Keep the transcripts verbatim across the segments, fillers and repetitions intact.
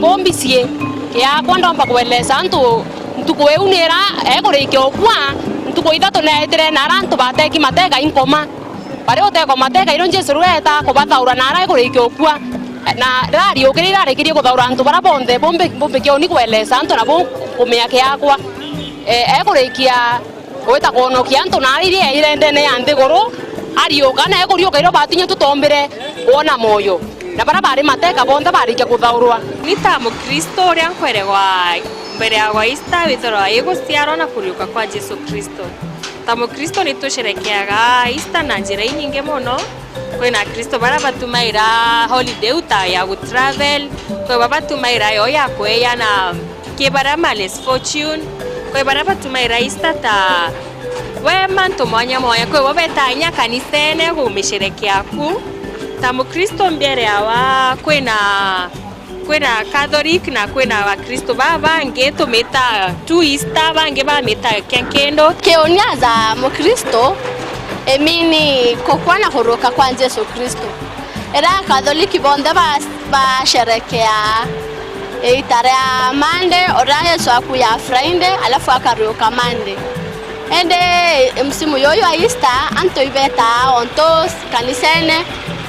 Bombicie kiakwa ndomba kwelesa antu ntuku iu nira ekurikia ukua, ntuku ithatu neetire na ara antu bateki mateka inkoma. Bari uteko mateka irio Jesu riu eeta kubathaura na ara ekurikia ukua. Na rariukire irarikirie kuthaura antu bara bonthe, bombi, bombi kioni kwelesa antu na bo kumia kiakwa. E, ekurikia gwita kwonokia antu na iria irendene ya nthiguru, ariuka na ekuriuka irio batinya tutombire kwona moyo, na bara bari mateka bonthe barikia kuthaurwa. Ni ta Mukristo uria nkweregwa mbere ya gwa Easter withirwa iguciarwa na kuriuka kwa Jesu Kristo. Ta Mukristo ni tusherekeaga Easter na njira inyingi mono. Kwina Akristo bara batumaira holiday ta ya gu travel, kwi ba batumaira yo ya kweeyana ki baria ma less fortune, kwi baria batumaira Easter ta we mantu mwanya mwanya, kwi bo betaa inya kanisene gumisherekea ku. Ta Mukristo mbiere awa kwina Kwina Catholic na kwina Akristo baa bangi tumita tu Easter, bangi bamita kia kindu. Kiunia ja Mukristo imini kukua na kuruka kwa Jesu Kristo. Ira Catholic bonthe ba, basherekea iita ria Monday, uria Yesu akuya Friday, alafu akariuka Monday. Indi msimu yuyu ya Easter, antu ibetaa ontu kanisene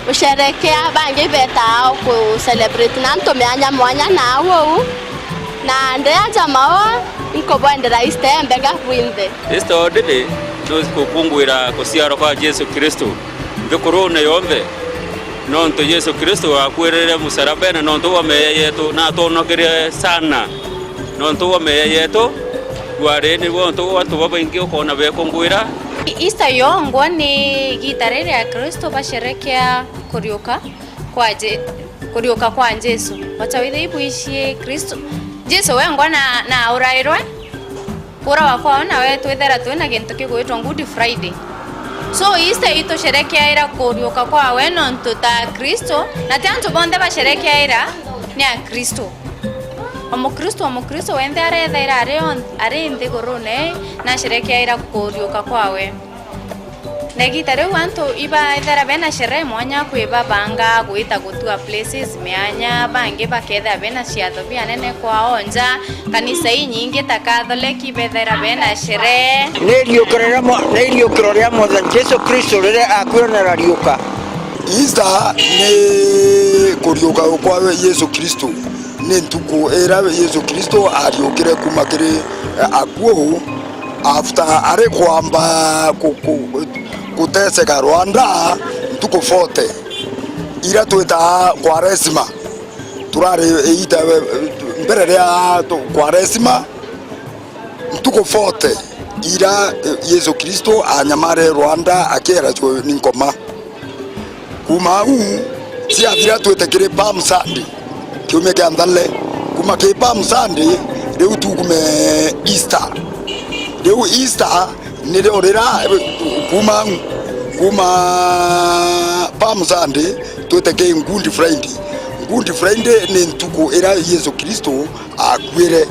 gusherekea, bangi ibetaa ku celebrate na antu mianya mwanya na au uu. Na ndi aja maua, inkubwendera Easter imbega bwinthe. Easter holiday ni gukunguira kuciarwa kwa Jesu Kristo nthigurune yonthe, nontu Jesu Kristo akuirire musalabene nontu bwa meeyia yetu, na atwonokirie sana. Nontu bwa meeyia yetu, rwari ni rwontu antu babaingi ukoona beekungwira. Easter yongwa ni igiita riria Akristo basherekea kuriuka kwa Je-, kuriuka kwa Jesu. Ota withia ibwishie Kristo, Jesu wengwa na, na aurairwe, kuurawa kwawe nawe twithera twina gintu kigwitwa Good Friday. So, Easter itusherekeaira kuriuka kwawe nontu ta Akristo, na ti antu bonthe basherekeaira, ni Akristo. O Mukristo, o Mukristo wenthe arethaira ari on-, ari nthigurune nasherekeaira kuriuka kwawe. Na igiita riu antu ibaethera bena sherehe mwanya kwi babanga gwita gutua places mianya, bangi bakethira bena ciatho bianene kwao nja, kanisa inyingi ta Catholic ibethira bena sherehe. Ni iriukiro ria mwa-, ni iriukiro ria Mwathani Jesu Kristo riria akuire na arariuka. Easter ni kuriuka kwawe Yesu Kristo. Ni ntuku iria Yesu Kristo ariukire kuuma kiri, eh, akuu, after ari kwamba ku-, ku-, guteseka rwanda ntuku forty, iria twitaa Kwaresima. Turari iita, eh, mbere ria tu-, Kwaresima, ntuku forty iria, eh, Yesu Kristo anyamarire rwanda akieracua ni nkoma. Kuuma au, ciathira twite kiri Palm Sunday, kiumia kia nthale. Kuuma kiri Palm Sunday, riu tukume Easter. Riu Easter nirio rira, kuuma au, kuuma Palm Sunday, twite kiri Good Friday. Good Friday ni ntuku iria Yesu Kristo akuire.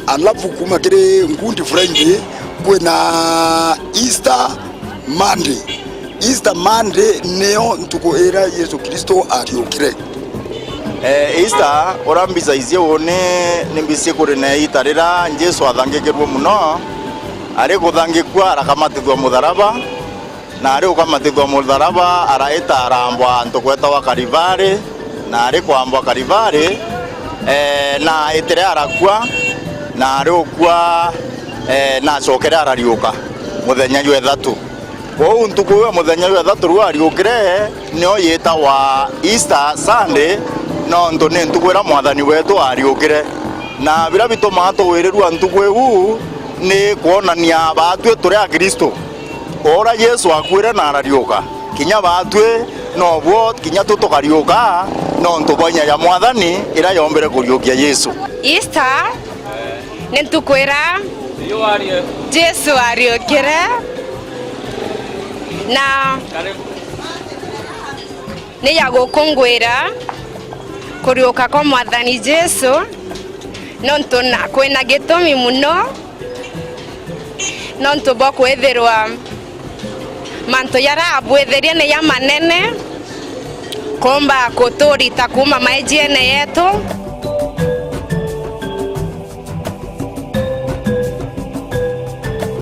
Alafu kuuma kiri Good Friday, kwina Easter Monday. Easter Monday niyo ntuku iria Yesu Kristo ariukire. Eh, Easter, uria mbicaicie uu ni, ni mbici kuri na iita riria Jesu athangikirwe mono, ari kuthangikua arakamatithua mutharaba, na ari gukamatithua mutharaba, araita arambwa antu gwetawa Karivari, na ari kwambwa Karivari, eh, na aitire arakua, na ari gukua, eh, na acokere arariuka muthenya jwa ithatu. Kwou ntuku iu ya muthenya jwa ithatu riu ariukire, nio yitawa Easter Sunday, nontu ni ntuku iria Mwathani wetu ariukire. Na biria bitumaa tuwirirua ntuku iu ni kwonania baatui turi Akristo. O uria Jesu akuire na arariuka, kinya baatui nobuo kinya tu tukariuka, nontu bwa inya ya Mwathani iria yombire kuriukia Jesu. Easter ni ntuku iria Jesu ariukire, na ni ya gukunguira kuriuka kwa Mwathani Jesu, nontu na, kwina gitumi mono, nontu bwa kwithirwa mantu jaria abwitherie ni jamanene, kuumba kuturita kuuma maijiene yetu.